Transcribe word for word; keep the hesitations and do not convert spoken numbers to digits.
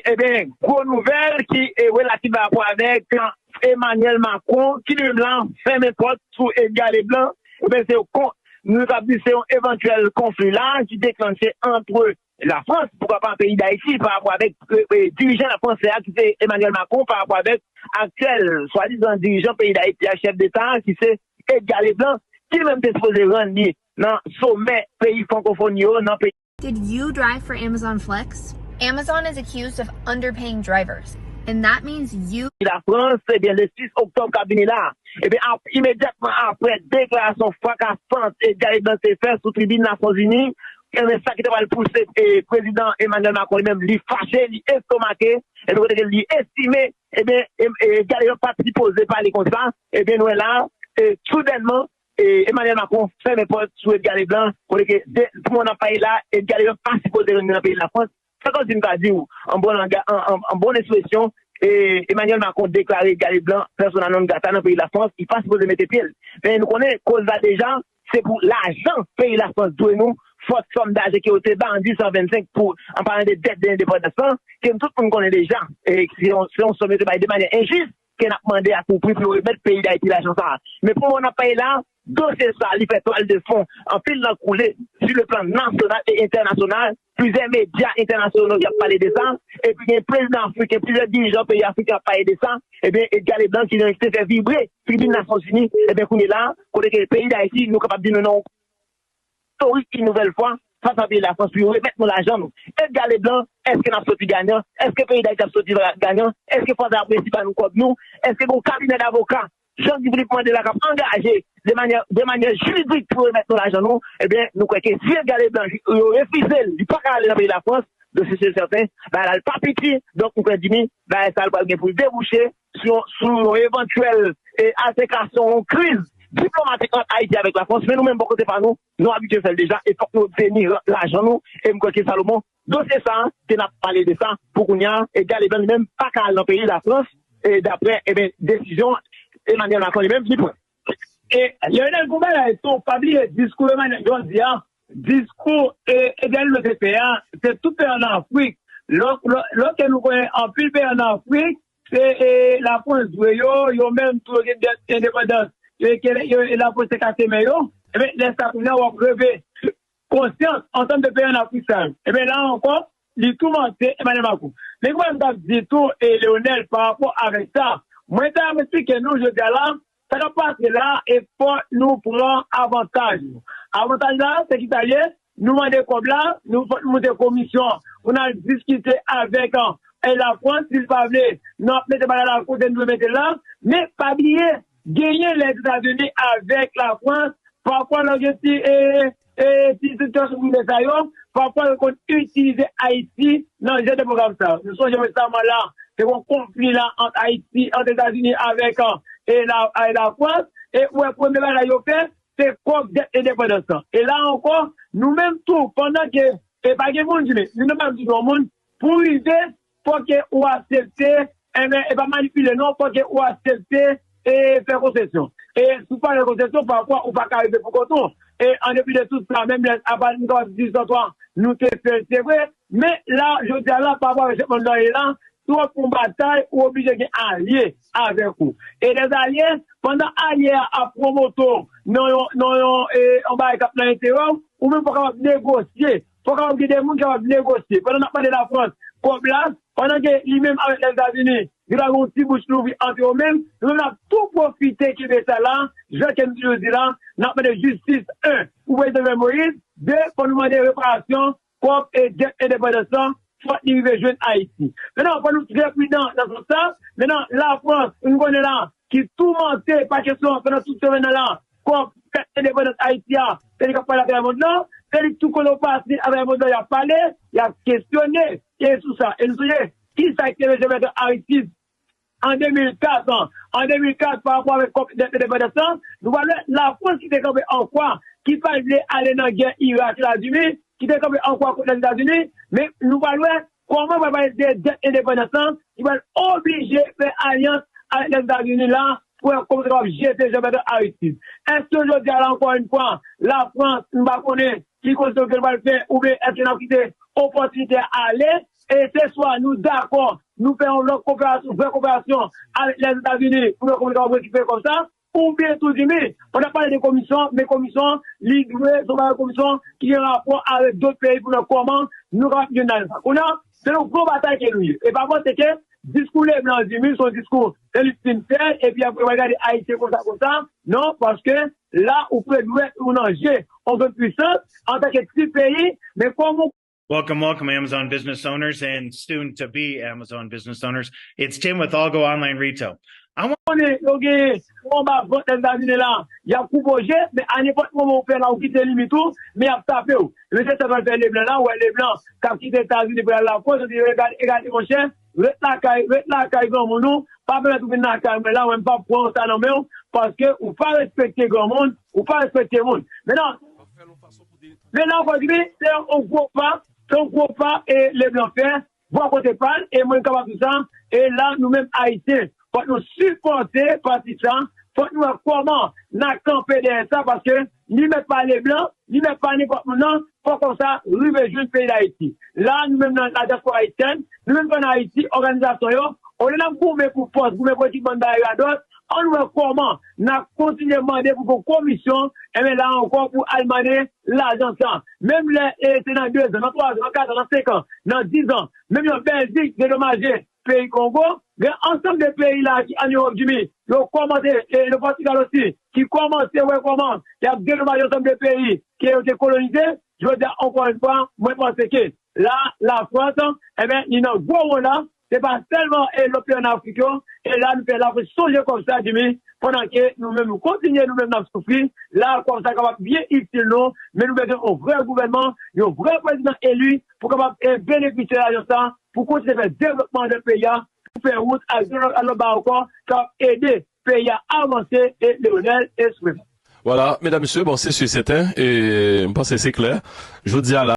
Ebyen, gwo nouvèl ki e, relativ pa rapò avèk Emmanuel Macron, ki li menm la fèmen pòt sou Edgar Leblanc. Ebyen, se yon kon, nou ka di se yon evantyèl konfli la ki deklanche ant Lafrans, poukwa pa peyi Dayiti, pa rapò avèk e, e, dirijan Lafrans la ki se Emmanuel Macron, pa rapò avèk aktyèl swadizan dirijan peyi Dayiti a, chèf deta a, ki se Edgar Leblanc, ki li menm te sipoze rann li nan somè peyi frankofòn yo nan peyi. Did you drive for Amazon Flex? Amazon is accused of underpaying drivers, and that means you. Lafrans, ebyen, le sis oktòb k ap vini la, ebyen, ap, imedyatman apre deklarasyon frakasan Edgar Leblanc te fè sou tribin Nasyonzini, ebyen, sa ki te pral pouse e, prezidan Emmanuel Macron li menm, li fache, li estomake, ebyen, kote ke li estime, ebyen, e, e, Edgar Leblanc pa t sipoze pale konsa, ebyen, nou wè la, e, soudènman, e, Emmanuel Macron fèmen pòt sou Edgar Leblanc, kote ke de, pou mwen n ap pale la, Edgar Leblanc pa sipoze rann nan peyi Lafrans. Sa k ap di m ka di w, an bon langa, an, an, an bon ekspresyon, e, Emmanuel Macron deklare Edgar Leblanc persona non grata nan peyi Lafrans, li pa sipoze mete pye l. Men nou konnen koz la deja, se pou lajan peyi Lafrans dwe nou, fòt sòm dajan ke yo te ba an dizuit san vennsenk pou, an palan de dèt de lendepandans lan, ke tout moun konnen deja, e se yon, se yon sòm yo te bay de manyè enjis, ke n ap mande a tou pri pou yo remèt peyi Dayiti lajan sa a. Men pou moman n ap pale la, dosye sa a, li fè twal de fon. Anpil lang koule sou le plan nasyonal e entènasyonal. Plizyè medya entènasyonal y ap pale de sa. Epi gen prezidan afriken, plizyè dirijan peyi afriken ap pale de sa. Ebyen, Edgar Leblanc ki te fè vibre tribin Nasyonzini. Ebyen, kounye la, kote ke peyi Dayiti, nou kapab di nou nan yon istorik yon nouvèl fwa fas a peyi Lafrans pou yo remèt nou lajan nou. Edgar Leblanc, èske n ap soti ganyan? Èske peyi Dayiti ap soti ganyan? Èske Frans ap resi ba nou kòb nou? Èske gen yon kabinè davoka, jan Guy Philippe mande la, k ap angaje de manyè, de manyè jiridik pou remèt nou lajan nou? Ebyen, nou kwè ke si Edgar Leblanc, yo refize l, li pa ka ale nan peyi Lafrans, dosye se sèten, bagay la l pa piti, donk nou kwè Jimmy, bagay sa l pral gen pou l debouche sou, sou yon evantyèl e, altèkasyon, yon kriz diplomatik ant Ayiti avèk Lafrans, men nou menm, bò kote pa nou, nou abitye fè l deja, e fòk nou obteni lajan nou, e m kwè ke Salomon, dosye sa a, ke n ap pale de sa, pou kounye a, Edgar Leblanc li menm pa ka al nan peyi Lafrans, e daprè, ebyen, desizyon Emmanuel Macron li menm, li pran. E Leonel, gon bagay tou, pa bliye diskou Emmanuel jodi a, diskou e, Edgar Leblanc te fè a, se tout peyi an Afrik. Lò, lò, lò ke nou konnen anpil peyi an Afrik, se e, Lafrans dwe yo, yo menm tou yo gen dèt endepandans, yo, yo, yo, Lafrans te kase men yo. Ebyen, lè sa kounye a w ap reve konsyans ansanm de peyi an Afrik sa yo. Ebyen, la ankò, li toumante Emmanuel Macron. Men kòman m t ap di tou, e Leonel, pa rapò avèk sa, mwen ta ap eksplike nou jodi a la, sa k ap pase la, e fò nou pran avantaj nou. Avantaj la, se ki sa l ye? Nou mande kòb la, nou fòk nou moute komisyon pou n al diskite avèk e, Lafrans, si l pa vle, nou ap mete bagay la kote n dwe mete l la. Men pa bliye, genyen Lèzetazini avèk Lafrans, pafwa lè w gen ti, e, e, ti sitiyasyon prive sa yo, pafwa yo konn itilize Ayiti nan jan de pwogram sa yo. Nou sonje resaman la, te gen yon konfli la ant Ayiti, ant Etazini avèk e, la, e Lafrans, e ou wè premye bagay yo fè, se kòb dèt endepandans lan. E la ankò, nou menm tou, pandan ke, e pa gen moun ki, men, nou menm di yon moun, pou rive, fòk ke ou aksepte, enben, e pa manipile non, fòk ke ou aksepte e fè konsesyon. E si w pa fè konsesyon, pafwa ou pa ka rive pou kont ou. E an depi de tout sa, menm lè apa nou kapab di sa twa, nou te fè l, se vre, men la, jodi a la, pa rapò avèk chèf bannda ye la, si w ap fè yon batay, ou oblije gen alye avèk ou. E lè alye, pandan alye a ap pran moto nan yon, nan yon, e, yon bagay k ap nan enterè w, ou menm fò w kapab negosye. Fò w kapab gen de moun ki kapab negosye. Pandan n ap mande Lafrans kòb la, pandan ke li menm avèk Lèzetazini, li pa gen yon ti bouch louvri ant yo menm, nou menm n ap tou pwofite kenbe sa la, jan ke m toujou di la, n ap mande jistis, en, pou prezidan Jovenel Moïse, de, fò nou mande reparasyon kòb e dèt endepandans lan, fòk li rive jwenn Ayiti. Mentnan, fò nou trè pridan nan sans sa. Mentnan, Lafrans, nou konnen la, ki toumante pa kesyon pandan tout semèn nan la, kòb fèt endepandans Ayiti a, se li k ap pale atravè mond lan, se li tou kote w pase atravè mond lan, y ap pale, y ap kesyone, e sou sa. E nou sonje, kisa ki te rive Jean Bertrand Aristide an de mil kat an, an de mil kat, pa rapò avèk kòb dèt endepandans lan, nou pral wè Lafrans ki te kanpe an kwa, ki pa t vle ale nan gè Irak la, di wi, ki te kanpe an kwa kont Lèzetazini, men nou pral wè kòman pral pale de dèt endepandans lan, ki pral oblije fè alyans avèk Lèzetazini la, pou wè kòman sa kapab jete Jean Bertrand Aristide. Èske jodi a la, ankò yon fwa, Lafrans, m pa konnen ki kondisyon ke l pral fè, oubyen èske n ap kite opòtinite a ale, e se swa nou dakò, nou fè yon lòt koperasyon, vrè koperasyon avèk Lèzetazini pou nou konn kapab rekipere kòb sa, oubyen tou Jimmy, pandan w ap pale de komisyon, men komisyon, li dwe se yon komisyon ki gen rapò avèk dòt peyi pou nou wè kòman nou kapab jwenn lajan sa. Kounye a, se yon gwo batay ke nou ye. E pa panse ke diskou Leblanc Jimmy se yon diskou ke li fin fè, epi apre w al gade Ayisyen konsa konsa. Non, paske la, ou pral wè ou nan je yon grann pwisans antanke ti peyi, men kòm ou Welcome, welcome, Amazon business owners and soon to be Amazon business owners. It's Tim with Algo Online Retail. I want konnen yo gen yon ba vant Lèzetazini la, y ap koupe w je, men a nenpòt moman ou fè la, ou kite limit ou, men y ap tape w. Men se sa k al fè Leblanc la, ou wè Leblanc k ap kite Etazini pou l al Lafrans, yo di, "Egade, egade, monchè, ret lakay, ret lakay granmoun ou, pa pèmèt ou vin lakay mwen la, mwen m p ap pran sa nan men w, paske ou pa respekte granmoun, ou pa respekte moun." Men non, men la ankò, Jimmy, se yon gwo pa, se yon gwo pa e Leblanc fè, bò kote pa l, e mwen m kapab di sa, e la, nou menm Ayisyen, fòk nou sipòte pati sa, fòk nou wè kòman n a kanpe dèyè sa, paske li mèt pa Leblanc, li mèt pa nenpòt moun nan, fòk kòb sa rive jwenn peyi Dayiti. La, nou menm nan ladyaspora ayisyèn, nou menm k ann Ayiti, òganizasyon yo, olye n ap goumen pou pòs, goumen pou ekipman, bagay radòt, ann wè kòman n a kontinye mande pou gon komisyon, enben la ankò pou al mande lajan sa. Menm lè e se nan de zan, nan twa zan, nan kat zan, nan senk an, nan diz an, menm jan Bèljik dedomaje peyi Kongo, gen ansanm de peyi la ki ann Ewòp, Jimmy, yo kòmanse, e le Pòtigal osi, ki kòmanse wè kòman y ap dedomaje ansanm de peyi ke yo te kolonize. Jodi a, ankò yon fwa, mwen panse ke la, Lafrans, enben, li nan gwo won la, se pa sèlman e lòt peyi ann Afrik yo, e la nou fè Lafrans sonje kòb sa, Jimmy, pandan ke nou menm nou kontinye, nou menm n ap soufri, la kòb sa kapab byen itil nou, men nou bezwen yon vrè gouvènman, yon vrè prezidan eli pou kapab e benefisye lajan sa, pou kontinye fè devlopman de peyi a, pou fè wout ak de lòt, lòt bagay ankò, kapab ede peyi a avanse e Leonel e sou menm. Vwala, medam, mesye, bon, se si e sèten, e m panse se klè. Jodi a la,